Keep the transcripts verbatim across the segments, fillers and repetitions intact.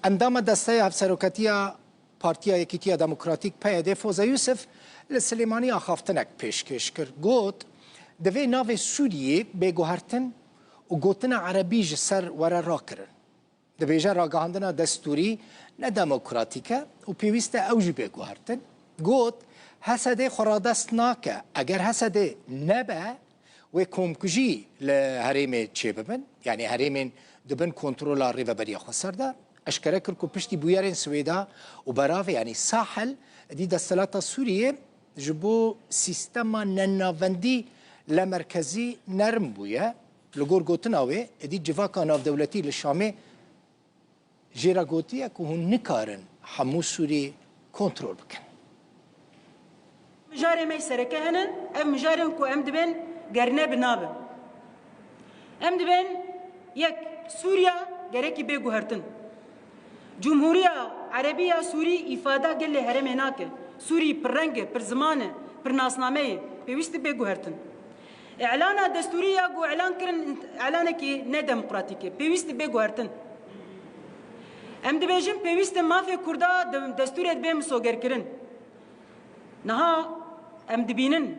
Endama Desteya Hevseroketiya Partiya Yekîtiya Demokratîk, P Y D, Foze Yusuf, li Silêmaniyê axaftinek pêşkêş kir. Got, divê navê Sûriyê bê guhertin û gotina erebî ji ser were rakirin. Dibêje ragihandina destûrî ne demokratîk e û pêwîst e ew jî bê guhertin. Got, H S D xwe radest nake. Eger H S D nebe, wê komkujî li herêmê çêbibin, yanî herêmên di bin kontrola Rêveberiya Xweser de. Eşkere kir ku piştî bûyerên Swêda û Beravê, yanî Sahel, êdî desthilata Sûriyê ji bo sîstema nenavendî lemerkezî nerm bûye. Li gor gotina wê, êdî civaka navdewletî li Şamê jê re gotiye ku hûn nikarin hemû Sûriyê kontrol bikin. Mijarê me sereke hene, ev mijarên ku em dibên ger ne bi nabe. Em dibên yek, Sûriya gerekî bê guhertin. Cumhuriya Erebî ya Sûrî îfada gelê herêmê nake. Sûrî pir reng e, pir ziman e, pir nasname ye. Pêwîst e bê guhertin. Îlana destûrî ya ku îlan kirin, îlanekî nedemokratîk e. Pêwîst e bê guhertin. Em dibêjin pêwîst e mafê Kurda de-, destûrê bê misogerkirin. Niha em dibînin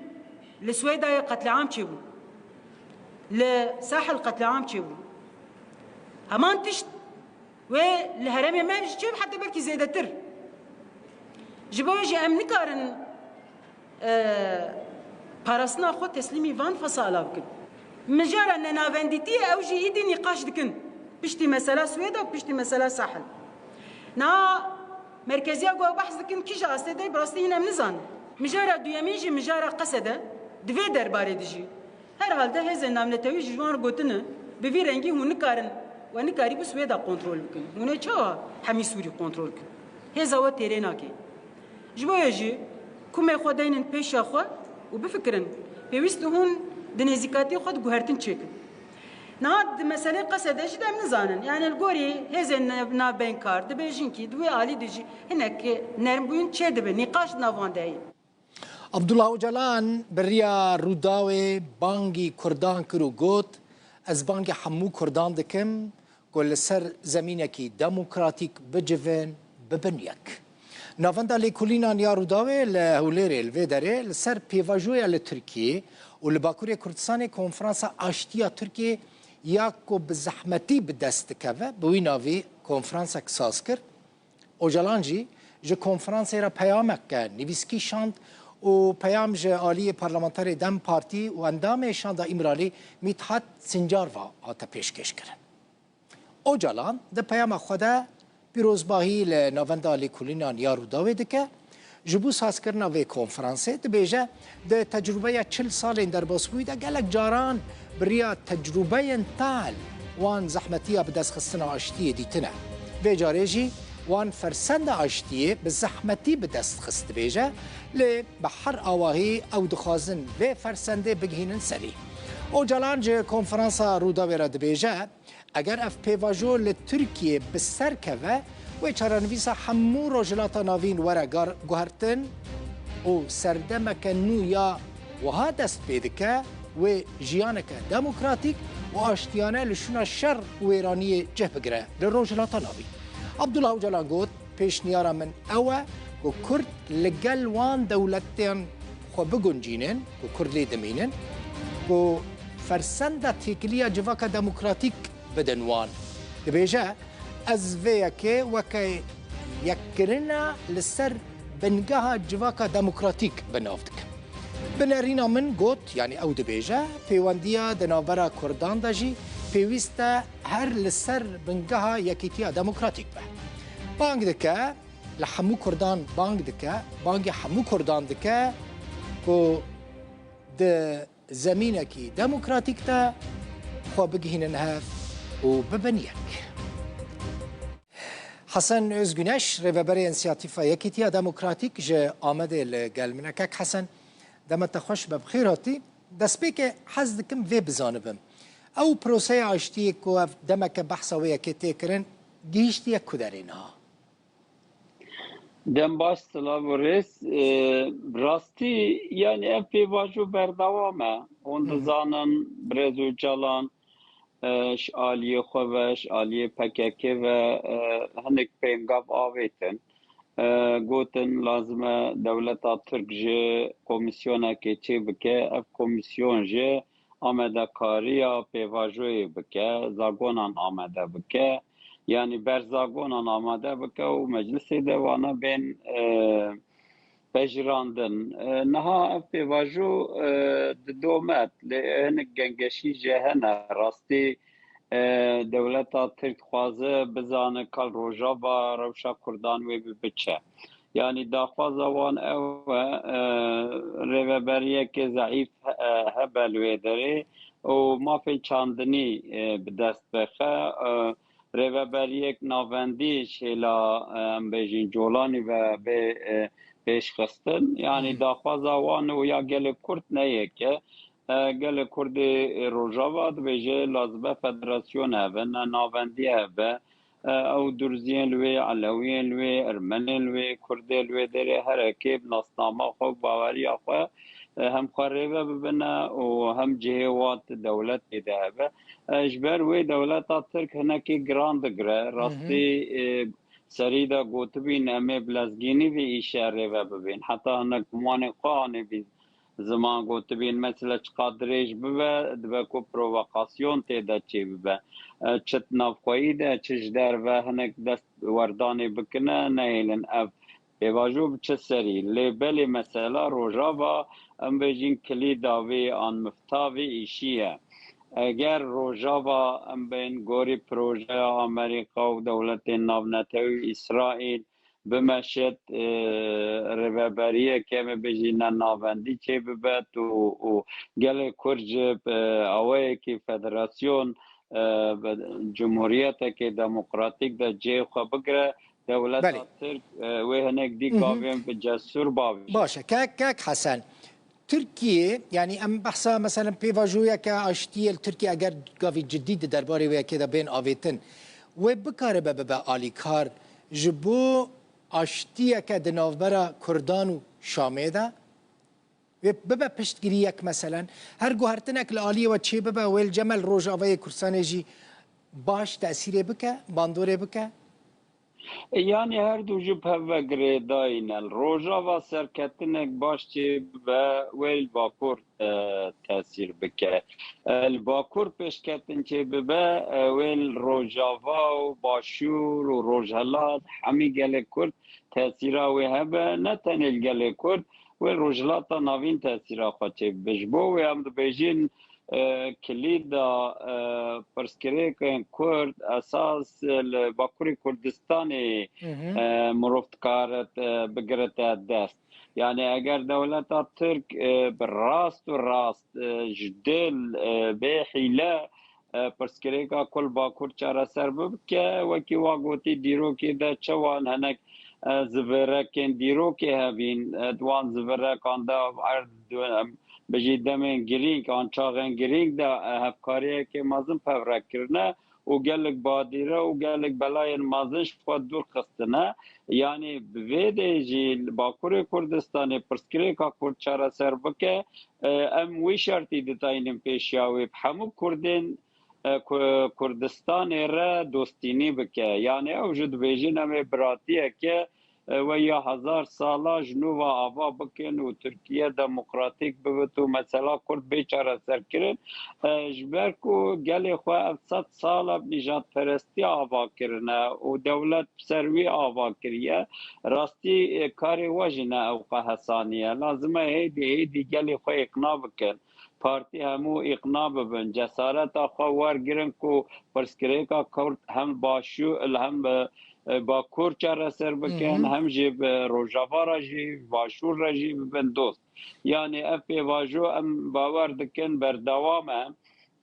li Swêdayê qetliam çêbû. Li Sahel qetliam çêbû. Heman tişt wê li herêmê me jî çêbû, heta belkî zêdetir. Ji bo wê jî em nikarin, e, parastina xwe teslîmî van fesala bikin. Mijara nenavendîtiyê ew jî îdî nîqaş dikin. Piştî mesela Swêda û piştî mesela Sahel. Niha merkeziya ku ew behs dikin kîja astê de, bi rastî hîn em nizanin. Mijara duyemîn jî mijara Qesed e, di vê derbarê de jî. Herhalde hêzên navnetewî ji wan re gotine, bi vî rengî hûn nikarin, we nikarîbû Swêda kontrol bikin. Hûn ê çawa hemî Sûrî kontrol bikin? Hêza we têrê nake. Ji bo wê jî kumê xwe deynin pêşiya xwe û bifikirin, pêwîst e hûn di nêzîkatiyê xwe de guhertin çêkin. Niha di meselê Qesede jî de em nizanin. Yani li gorî hêzên nav-, navbeynkar dibêjin kî di wê alî de jî hinek nermbûyîn çêdibe, nîqaş di nav wan de heye. Abdullah Ocalan bi riya Rûdawê bangî Kurdan kir û got, ez bangî hemû Kurdan dikim ku li ser zemînekî demokratîk bicivin, bibin yek. Navenda Lêkolînan ya Rûdawê li Hewlêrê li vê derê li ser pêvajoya li Tirkiyê û li Bakurê Kurdistanê Konferansa Aştiya Tirkiyê ya ku bi zehmetî bi dest dikeve, bi wî navî konferansek saz kir. Ocalan jî ji konferansê re peyameke nivîskî şand û peyam ji aliyê parlamenterê DEM Partî û endamê Şanda Îmralî Mîthat Sincar ve hate pêşkêşkirin. Ocalan di peyama xwe de pîrozbahî li Navenda Lêkolînan ya Rûdawê dike. Ji bo sazkirina vê konferansê dibêje, di tecrûbeya çil salên derbasbûyî de gelek caran bi riya tecrûbeyên tal wan zehmetiya bidestxistina aştiyê dîtine. Vê carê jî wan fersenda aştiyê bi zehmetî bi dest xist, dibêje, lê bi her awahî ew dixwazin vê fersendê bigihînin serî. Ocalan ji konferansa Rûdawê re dibêje, eger ev pêvajo li Tirkiyê bi ser keve, wê çarenivîsa hemû Rojhilata Navîn were gar-, guhertin û serdemeke nû ya wiha dest pê dike, wê jiyaneke demokratîk û aştiyane li şûna şer û wêraniyê cih bigire li Rojhilata Navîn. Abdullah Ocalan got, pêşniyara min ew e ku Kurd li gel wan dewletên xwe biguncînin ku Kurd lê dimînin, ku fersenda têkiliya civaka demokratîk bidin wan. Dibêje, ez vê yekê weke yekkirina li ser bingeha civaka demokratîk bi nav dikim. Bi nerîna min got, yanî ew dibêje, pêwendiya di navbera Kurdan de jî pêwîst e her li ser bingeha yekîtiya demokratîk be. Bang dike, li hemû Kurdan bang dike, bangê hemû Kurdan dike ku di zemînekî demokratîk de xwe bigihînin hev û bibin yek. Hesen Özgüneş, rêveberê Însiyatîfa Yekîtiya Demokratîk ji Amedê li gel min e. Kek Hesen, dema te xweş be, bi xêr hatî. Destpêkê hez dikim vê bizanibim. Ew proseya aştiyê ku ev demeke behsa wê yekê tê kirin, gihîştiye ku derê niha? Dem baş, silav û rêz. E, rastî, yani ev pêvajo berdewam e. Hûn Hı hı. dizanin, birêz Ocalan, e, ji aliyê xwe ve, ji aliyê P K K ve, e, hinek pêngav avêtin. E, gotin, lazim e dewleta Tirk ji komîsyonekê çêbike, ev komîsyon jî amadekariya pêvajoyê bike, zagonan amade bike. Yanî ber zagonan amade bike û meclisê de wana bên, e, pejirandin. E, niha ev pêvajo, e, didome, lê hinek gengeşî jî hene. Rastî, e, dewleta Tirk dixwaze bizane ka li Rojava rewşa Kurdan wê bibe çi. Yanî daxwaza wan ew e, e, rêveberiyeke zeîf, e, hebe li wê derê û mafên çandinî, e, bi dest bixe. E, rêveberiyek navendî ji hêla, e, em bêjin Colanî ve bê, e, pêşxistin. Yanî daxwaza wan û ya gelê Kurd ne yek e. E, gelê Kurdê Rojava dibêje, lazim e federasyon hebe, ne navendî hebe. E, ew Durziyên li wê, Elewiyên li wê, Ermenên li wê, Kurdê li wê derê, herekê bi nasnama xwe, bi baweriya xwe, e, hem xwe rêve bibine û hem cihê wan di dewletê de hebe. E, ji ber wê dewleta Tirk hinekî giran digire. Rastî, e, serî de gotibîn, em ê bi lezgînî vî îşe rêve bibîn. Heta hinek gumanên xwe anîbîn ziman, gotibîn, mesela çiqas dirêj bibe, dibe ku provokasyon tê de çêbibe. E, çi di navxweyî de, çi ji derve hinek dest werdanê bikine, nehêlin ev pêvajo bi çi serî. Lê belê mesela Rojava, em bêjin, kilîda vê an mifta vê îşî ye. Eger Rojava, em bên gorî projeya Amerîka û dewletên navnetewî, Îsraîl, bimeşit, e, rêveberiyeke, em ê bêjin, ne navendî çêbibet û, û gelê Kurd ji, e, awayekî federasyon, e, bi cumhuriyetekê demokratîk de cihê xwe bigire, dewleta Belê. Tirk, e, wê hinek dî Hı hı. gavên bi cesûr bavêje. Baş e. Kek, kek Hesen, Tirkiye, yanî em behsa, mesela, pêvajoyeke aştiyê li Tirkiye eger gavî cidî di derbarê wê yekê de bên avêtin, wê bikaribe bibe alîkar ji bo aştiyeke di navbera Kurdan û Şamê de? Wê bibe piştgiriyek, meselen, her guhertinek li aliyê we çê bibe, wê li cem li Rojavayê Kurdistanê jî baş tesîrê bike, bandorê bike? Yanî her du jî bi hev ve girêdayî ne. Li Rojava serketinek baş çê bibe, wê li Bakur, e, tesîr bike. E, li Bakur pêşketin çê bibe, e, wê li Rojava û Başûr û Rojhelat, hemî gelê Kurd tesîra wê hebe, ne tenê li gelê Kurd, wê li Rojhilata Navîn tesîra xwe çê bibe. Ji bo wê em dibêjin, e, kilîda, e, pirsgirêkên Kurd esas, e, li Bakurê Kurdistanê, Hı hı. e, mirov dikare, e, bigirite dest. Yani eger dewleta Tirk, e, bi rast û rast, e, ji dil, e, bê hîle, e, pirsgirêka ku li Bakur çareser bibike, wekî wa gotî dîrokê de çawan hinek, e, zivirekên dîrokê hebîn, e, di wan zivirekan de erd, em, bijî demên girîng an çaxên girîng de, e, hevkariyekê mezin pevre kirine û gelek badîre û gelek belayên mezin ji xwe dûr xistine. Yanî bi vê dê jî li Bakurê Kurdistanê pirsgirêka Kurd çareser bike, e, em wî şertî ditayînin pêşiya wê. Bi hemû Kurdên, e, Ku-, Kurdistanê re dostînî bike. Yanî ew jî dibêjin em ê biratiyeke, e, we ya hezar sala ji nû ve ava bikin û Tirkiye demokratîk bibit û mesela Kurd bê çareserkirin. E, ji ber ku gelê xwe ev sed sala bi nîjadperestiya ava kirine û dewlet bi ser wî ava kiriye, rastî, e, karê we jî ne ewqe hesanî ye. Lazim e hêdî hêdî gelê xwe îqna bikin. Partî hemû îqna bibin, cesareta xwe wergirin ku pirsgirêka Kurd hem başû-, li hem, e, e, Bakur çareser bikin, Hı hı. hem jî bi Rojava re jî, Başûr re jî bibin dost. Yani ev pêvajo em bawer dikin berdewam e.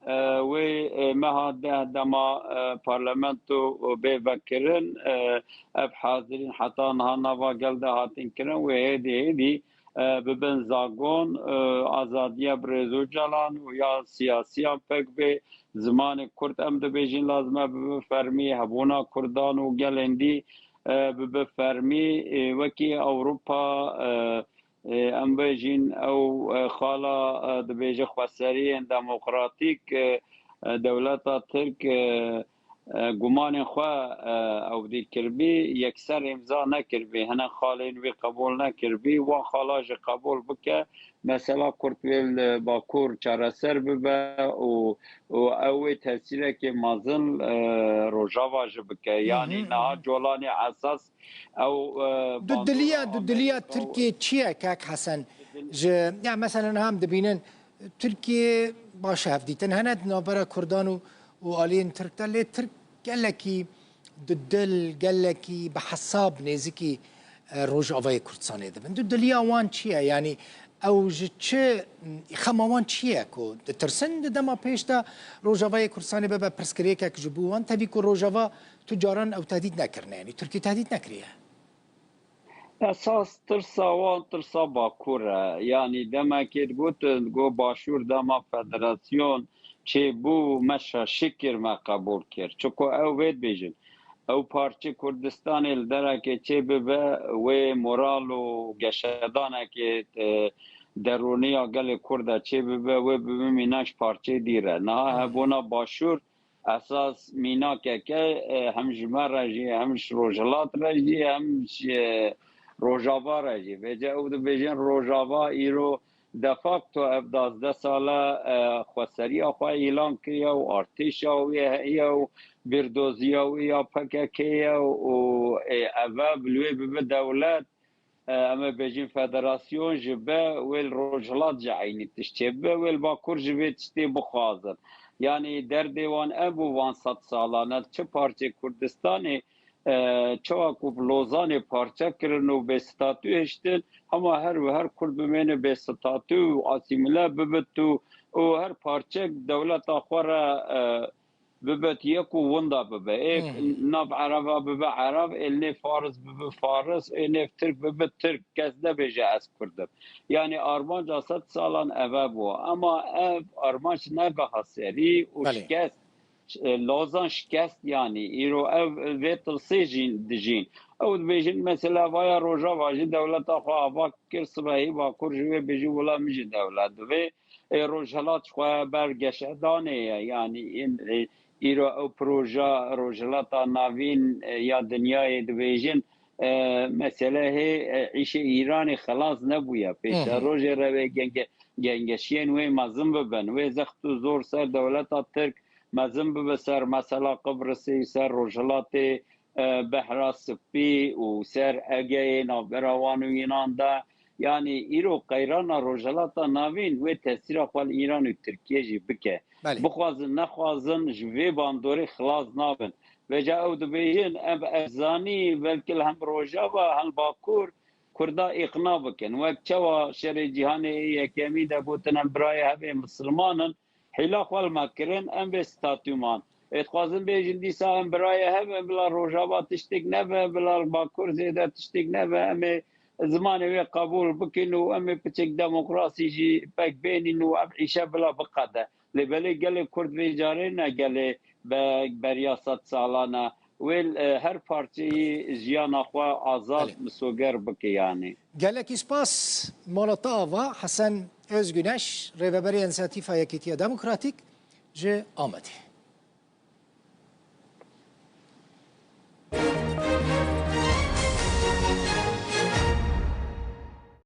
E, wê, e, meha deh dema, e, parlamento bê vekirin, e, ev hazirîn heta niha nava gel de hatin kirin, wê hêdî hêdî, e, bibin zagon, e, azadiya Birêz Ocalan û ya siyasiyan pek bê, zimanê Kurd em dibêjin lazim e bibe fermî, hebûna Kurdan û gelên dî, e, bibe fermî, e, wekî Ewropa, e, e, em bêjin ew, e, xala, e, dibêje xweseriyên demokratîk, e, E, dewleta Tirk, e, e, gumanên xwe, e, ew dî kiribî, yekser îmza nekiribî, hinek xalên wî qebûl nekiribî, wan xala jî qebûl bike, mesela Kurd wê li Bakur çareser bibe û, û ew wê tesîrekê mezin, e, Rojava jî bike. Hı hı, Yanî hı niha hı. Colanê esas ew, e, Tu bandora diliya, tu diliya Amerîka û Tirkiye çi ye, kak Hesen? Ji, ya mesela niha em dibînin, Tirkiye baş hevdîtin hene di navbera Kurdan û, û aliyên Tirk de, lê Tirk gelekî di dil, gelekî bi hesab nêzikî, e, Rojavayê Kurdistanê dibin. Tu diliya wan çi ye? Yanî ew ji çi, xema wan çi ye ku ditirsin di dema pêş de Rojavayê Kurdistanê bibe pirsgirêkek ji bo wan? Tevî ku Rojava tu caran ew tehdît nekirine, yanî Tirkiye tehdît nekiriye. Esas tirsa wan tirsa Bakur e. Yanî demekê digotin, digot Başûr dema federasyon çêbû, me şaşî kir, me qebûl kir. Çiko ew vê dibêjin, ew parçe Kurdistanê li derekê çê bibe, wê moral û geşedanekê, e, derûniya gelê Kurd de çê bibe, wê bibe mîna ji parçeyê dî re. Niha hebûna Başûr esas mînakeke, e, hem ji me re jî, hem ji Rojhilat re jî, hem ji Rojava re jî. Vêce ew dibêjin Rojava îro de facto ev duwazdeh sal e, e, xweseriya xwe îlan kiriye û artêşa wê heye û bîrdoziya wê ya P K K ye û, e, ev e, bi wê bibe dewlet, e, em ê bêjin federasyon ji be wê li Rojhilat ji eynî tişt çê bibe, wê li Bakur ji vê tiştê bixwazin. Yanî derdê wan ev bû van sed salan e, çi parçê Kurdistanê, e, çawa ku bi Lozanê parçe kirin û bê statû hiştin, hema her û her Kurd bimêne bê statû û asîmile bibit û, û her parçek dewleta xwe re, e, bibe yek û winda bibe. Ê Hı hı. nav Ereba bibe Ereb, ê nêv Faris bibe Faris, ê nêv Tirk bibe Tirk. Kes nebêje ez Kurd im. Yanî armanca sed salan eve bû. Ema ev armanc nebe serî û Belê. şikest, e, Lozan şikest yanî. Îro ev vê tirsê jîn dijîn. Ew dibêjin mesela vaya Rojava jî dewleta xwe ava kir, sibehî Bakur ji wê bêjî wila min jî dewlet divê. Ê, Rojhilat ji xwe ber geşedanê ye. Yanî, ên, e, îro ew proja Rojhilata Navîn, e, ya dinyayê dibêjin, e, mesele hê, e, îşê Îranê xilas nebûye. Pêşerojê re wê genge-, gengeşiyên wê mezin bibin. Wê zext û zor ser dewleta Tirk mezin bibe, ser mesela Qibrisê, ser Rojhilatê, e, Behra Spî û ser Egeyê navbera wan û Îran de. Yanî îro qeyrana Rojhilata Navîn wê tesîra xwe li Îran û Tirkiye jî bike. Belê. Bixwazin nexwazin ji vê bandorê xilas nabin. Vêca ew dibêjin, ev ez zanî, belkî li hem Rojava, hem Bakur, Kurda îqna bikin. Wek çawa şerê cîhanê yê yekemî de gotin em birayê hev ê misilman in, hêla xwe li me kirin, em vê statû man. Ê dixwazin bêjin dîsa em birayê hev in, bila Rojava tiştek nebe, bila li Bakur zêde tiştek nebe, em ê zimanê wê qebûl bikin û em ê piçek demokrasî jî pek bênîn û ev îşe bila biqede. Lê belê gelê Kurd vê carê ne gelê be-, beriya sed salan e. Wê, e, her parçeyî jiyana xwe azad Belê. misoger bike yanî. Gelekî spas mala te ava, Hesen Özgüneş, rêveberê Însiyatîfa Yekîtiya Demokratîk ji Amedê.